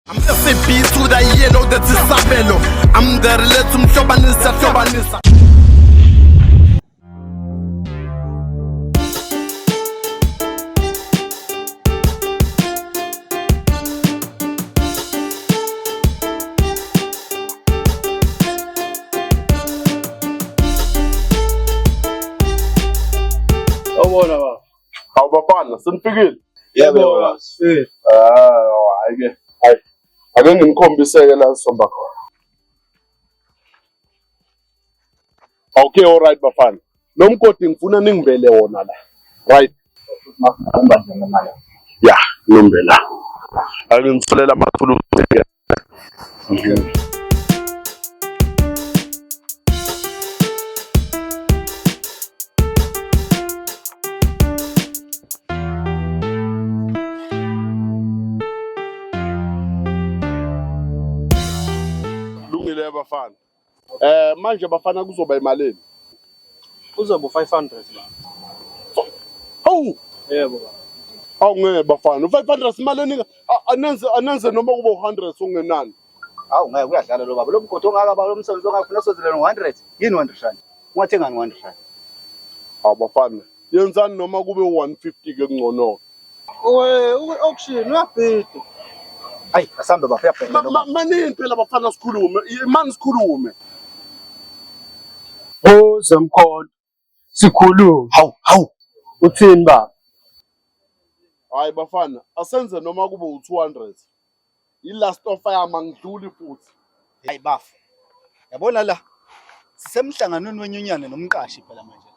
I'm SAB to the yellow, that's Isabelo. I'm the relate umhlobanisa hlobanisa. Awubona baba. Hawu bafana, senifikile? Yebo baba, sifile. Ah, hayi ke. Hayi. Ake nginikhombise-ke la sihamba khona. Okay, all right bafana. Lo mgodi ngifuna ningibele wona la. Right. Ya, ngimbe la. Ake ngitholele amathuluzi. Lungile bafana. Manje bafana kuzoba imalini? Uzoba u-500 baba. Hawu, Yebo baba. awu ngeke bafana. U500 imalini anenze noma kube u100 ungenani. Hawu ngeke uyadlala lo baba. Lo mgodi ongaka baba lo msebenzi ongaka funa sozele ngo-100. Yini 100 rand? Ungathenga ngo-100 rand? Hawu bafana. Yenzani noma kube u150 ke kungcono. We, uku-auction uyabhida. Hayi, asambe baba uyabheda lo baba. Manini phela bafana sikhulume. Mani sikhulume. Uze mkhonto. Sikhulume. Hawu, hawu. Uthini baba? Hayi bafana, asenze noma kube u200. I-last offer yami angidluli futhi. Hayi bafo. Yabona la. Sisemhlanganweni wenyunyane nomqashi phela manje.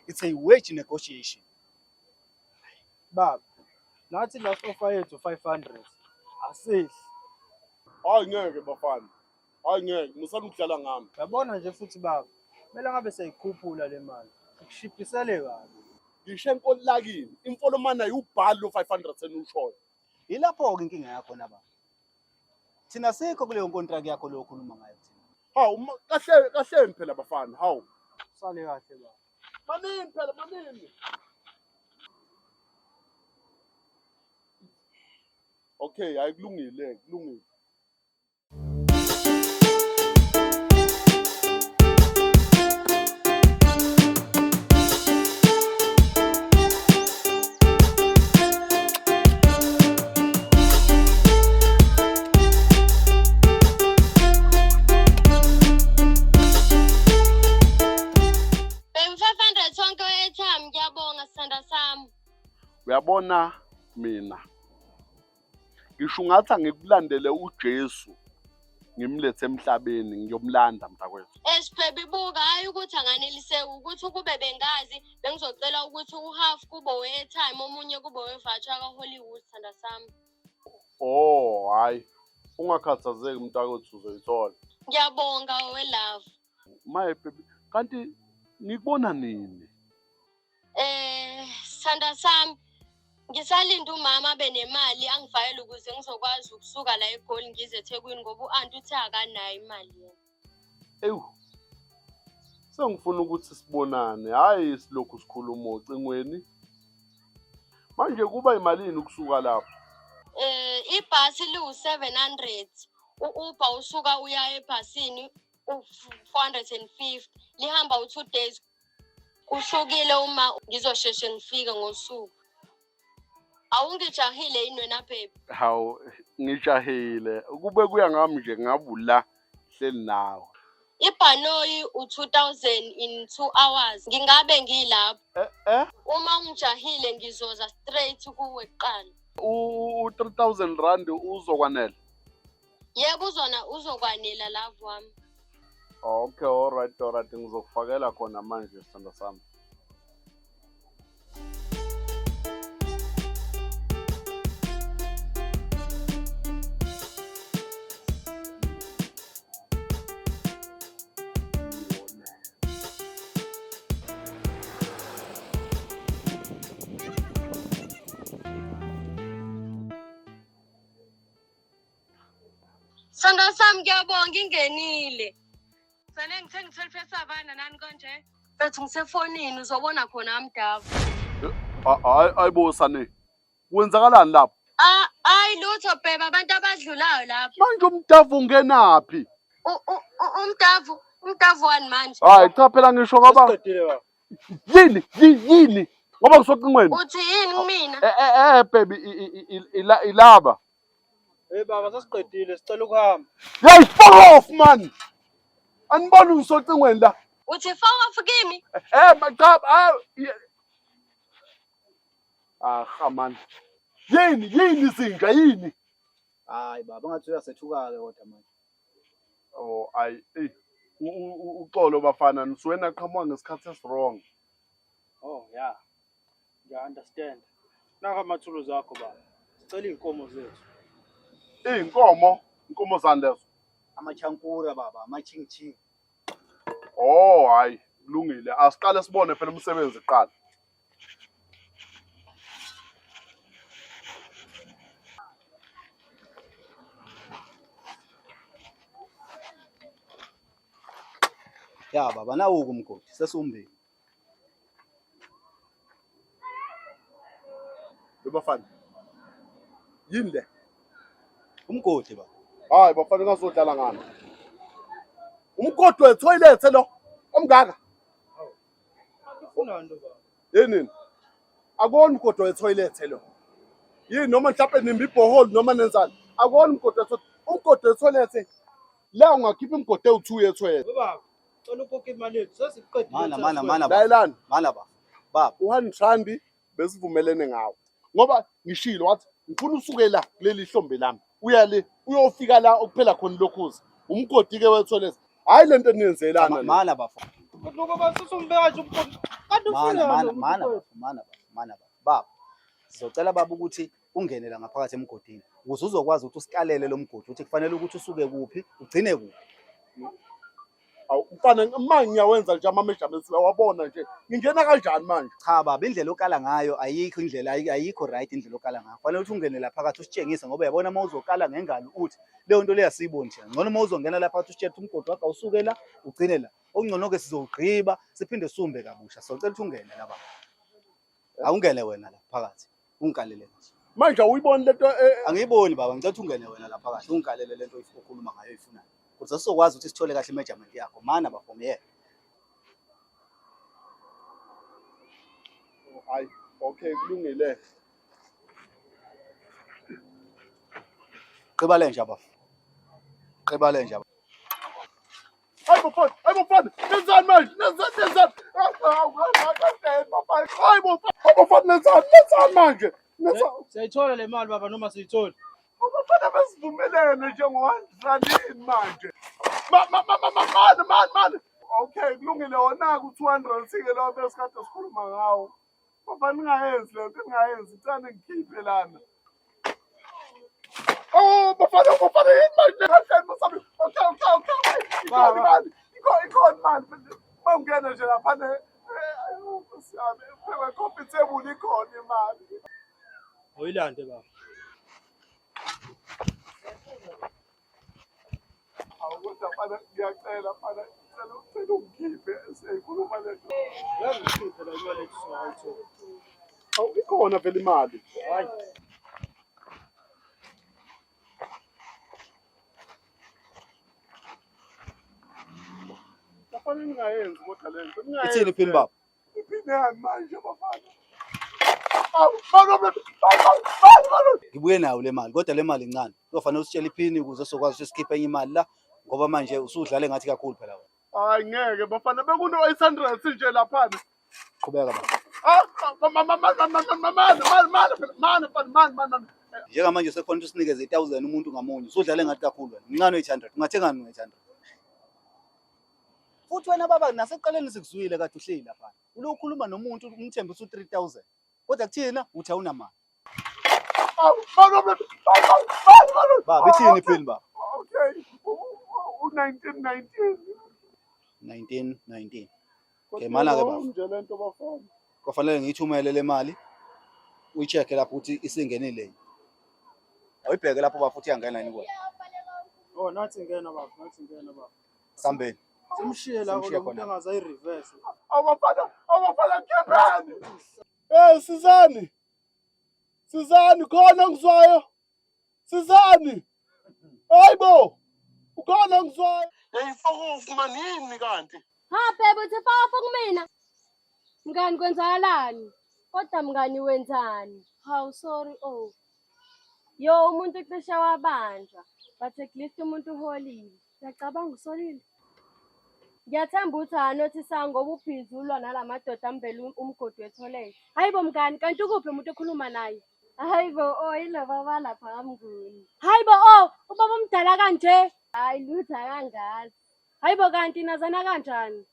It's a wage negotiation. Baba, nathi last offer yethu 500. Asihli. Hayi ngeke bafana. Hayi ngeke, musani ukudlala ngami. Yabona nje futhi baba, kumele ngabe siyayikhuphula le mali. Sikushiphisele kabi. Ngisho enkolakini, imfolomana ayubhali lo 500 enushoyo. Yilapho-ke inkinga yakho na baba. Thina sikho kuleyo contract yakho leyo okhuluma ngayo thina. Hawu, kahle kahleni phela bafana. Hawu. Sale kahle baba. Manini phela manini. Okay, hayi kulungile, kulungile. Baby 500 sonke airtime ngiyabonga sithanda sami. Uyabona mina. Ngisho ungathi angikulandele uJesu ngimlethe emhlabeni ngiyomlanda mntakwethu. Eish baby buka hayi ukuthi anganeliseki ukuthi ukube bengazi bengizocela ukuthi uhalf kube we-airtime omunye kube we-voucher ka-Hollywood sithanda sami. Oh, hayi. Ungakhathazeki mntakwethu uzoyithola. Ngiyabonga we love. Maye baby, kanti ngikubona nini? Sithanda sami ngisalinda umama abe nemali angifakele ukuze ngizokwazi ukusuka la eGoli ngize eThekwini ngoba u-anti uthe akanayo imali yena. Ewu. Sengifuna ukuthi sibonane, hayi silokhu sikhuluma ocingweni. Manje kuba imalini ukusuka lapho? Ibhasi liwu-700, u-Uber usuka uya ebhasini u-450, lihamba u-2 days. Kuhlukile uma ngizosheshe ngifike ngosuku. Awungijahile yini wena baby? Hawu, ngijahile. Kube kuya ngami nje ngabula hleli nawe. Ibhanoyi u-2000 in 2 hours. Ngingabe ngilapho. Eh? Uma ungijahile ngizoza straight kuwe kuqala. U-3000 rand uzokwanela? Yebo uzona uzokwanela love wami. Okay, all right, all right. Ngizokufakela khona manje sithando sami. Sithando sami ngiyabonga ingenile. Sane ngithe ngithole fesavana nani konje? Mfethu ngisefonini uzobona khona amdavu. Hayi, hayibo Sane. Kwenzakalani lapho? Ah, hayi lutho bheba abantu abadlulayo lapho. Manje umdavu ungenaphi? Umdavu, umdavu wani manje? Hayi cha phela ngisho ngoba Siqedile baba. yini yini ngoba ngisocingweni. Uthi yini kumina? Eh eh eh baby ilaba. Hey baba sesiqedile sicela ukuhamba. Hey fuck off man. Aniboni ngisocingweni la. Uthi fuck off kimi? Eh cha Ah man. Yini yini zinja yini? Hayi baba ngathi uyasethuka-ke kodwa manje. Oh ayi ey uxolo bafana nisuke naqhamuka ngesikhathi esi-wrong. Oh yeah. Ngiya understand. Naka amathuluzi akho baba. Sicela iy'nkomo zethu. Iy'nkomo, inkomo zani lezo? Amachankura baba, amachingching. Oh hayi kulungile. Asiqale sibone phela umsebenzi kuqala. Ya baba nawuku umgodi sesiwumbili. Bafana. Yini le? Umgodi baba. Hayi bafana ngazodlala ngani. Umgodi wethoyilethe lo omngaka. Ufunani baba? Yini? Akuwona umgodi wethoyilethe lo. Yini noma mhlawumbe nimba ibhoholi noma nenzani? Akuwona umgodi wethoyilethe. Umgodi wethoyilethe la ungakhipha imigodi ewu-2 yethoyilethe. Baba, cela ukhokhe imali yethu sesiqedile. Mana mana mana baba. Layelani. Mana baba. Baba. U-100 rand besivumelene ngawo. Ngoba ngishilo wathi ngifuna usuke la kuleli hlombe lami. Uya le uyofika la okuphela khona lokhuza. Umgodi ke wethoyilethe. Hayi lento eniyenzelana. Mana baba. Kodwa baba sesimbeka nje umgodi. Kanti Mana ufunani? mana mana baba, mana baba, mana baba. Baba. Sizocela baba ukuthi ungene la ngaphakathi emgodini ukuze uzokwazi ukuthi usikalele lo mgodi ukuthi kufanele ukuthi usuke kuphi ugcine kuphi. Awu mfana manje ngiyawenza nje ama measurements uyawabona nje. Ngingena kanjani manje? Cha baba, indlela okala ngayo ayikho indlela ayikho right indlela okala ngayo. Kufanele ukuthi ungene la phakathi usitshengise ngoba uyabona uma uzokala ngengalo uthi leyo nto leyo asiyiboni thina. Ngcono uma uzongena la phakathi usitshele ukuthi umgodi wakho awusuke la ugcine la. Okungcono-ke sizowugqiba siphinde sumbe kabusha. Socela ukuthi ungene la baba. Awungene wena la phakathi. Ungikalele nje. Manje awuyiboni lento Angiyiboni baba, ngicela ukuthi ungene wena la phakathi ungikalele lento okhuluma ngayo oyifunayo. Ukuze sizokwazi ukuthi sithole kahle i-measurement yakho. Mana bafo myeke. Hayi, okay kulungile. Gqiba le nja bafo. Gqiba le nja. Hayi bafana, hayi bafana, nenzani manje? Nenzani nenzani? Hayi bafana, hayi bafana nenzani? Nenzani manje? Nenzani? Siyayithola le mali baba noma siyitholi? Abafana besivumelene nje ngo-100 manje. Ma ma ma ma ma man man. Okay, kulungile wona ku 200 sike lo besikade sikhuluma ngawo. Bafana ningayenzi lento, ningayenzi, ngicela ningikhiphe lana. Oh, bafana bafana yini manje? Kahle masabi. Okay, okay, okay. Ikhona imali. Ikhona imali. Mawungena nje laphana Nkosi yami, phela coffee table ikhona imali. Awuyilande baba. Awu kodwa mfana ngiyacela mfana ngicela ucela ungikhiphe siyayikhuluma lento. Ngeke ngikhiphe la imali yethu singayithola. Awu ikhona vele imali. Hayi. Bafana ningayenzi kodwa lento. Ningayenzi. Ithini iphini baba? Iphini yani manje bafana. Awu bana bana bana bana. Ngibuye nayo le mali kodwa le mali incane. Kuzofanele usitshele iphini ukuze sizokwazi ukuthi sikhiphe enye imali la ngoba manje usudlale ngathi kakhulu phela wena. Hayi ngeke bafana bekuno 800 nje laphana. Qhubeka baba. Ah mama mama mama mama mama mama mama. Njengamanje sekufanele ukuthi usinikeze i-1000 umuntu ngamunye. Usudlale ngathi kakhulu wena. Mncane u-800. Ungathengani ngo-800? Futhi wena baba nasekuqaleni sikuzwile kade uhleli lapha. Ulo ukhuluma nomuntu umthembisa u-3000. Kodwa kuthina uthi awunamali. Awu bana bana bana bana. Baba ithini iphini baba? Okay. U-1919. 1919. Okay, mana ke baba. Nje lento bafana. Kufanele ngiyithumele le mali. Uyi-check-e lapho ukuthi isingenile yini. Awuyibheke lapho baba futhi iyangena yini kuwena. Oh, nathi ingena baba, nathi ingena baba. Sambeni. Simshiye la Simshiye lo muntu khona. engaze ayi-reverse. Abafana abafana khiphani. Eh sizani. Sizani khona ngizwayo. Sizani. Hayibo. Ukhona ngizwayo. Hey fokofu manini kanti? Ha babe uthi fafa kumina. Mngani kwenzakalani? Kodwa mngani wenzani? Hawu sorry oh. Yo umuntu cishe wabanjwa. But at least umuntu uholile. Ngiyacabanga usolile. Ngiyathemba ukuthi anothisanga ngoba ubhizi ulwa nala madoda ambele umgodi wethoyilethi. Hayi bo mngani, kanti ukuphi umuntu okhuluma naye? Hayi bo, oh yilaba balapha kaMnguni. Hayi bo, oh ubaba omdala kanje. Hayi lutho akangazi. Hayi bo kanti nazana kanjani?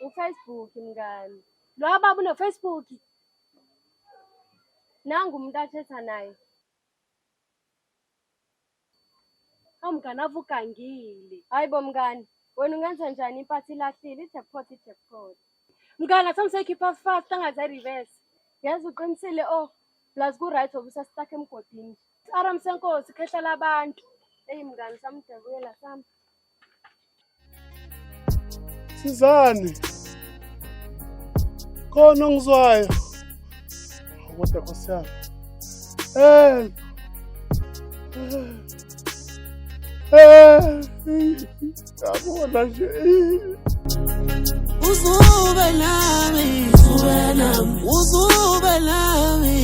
UFacebook mngani. Lo baba unoFacebook. Nangu umuntu athetha naye. Hawu mngani ave ugangile. Hayi bo mngani, wena ungenza njani impatha ilahlile i-jackpot i-jackpot. Mngani athi ngiseyikhipha fast angaze reverse. Yazi uqinisile oh plus ku-right ngoba usasitaka emgodini. Aram senkosi khehla labantu. Eyi mngani samdabukela sami. Sizani. Khona ngizwayo. Kodwa Nkosi yami. Eh. Eh. Yabona nje. Uzube nami, uzube nami, uzube nami.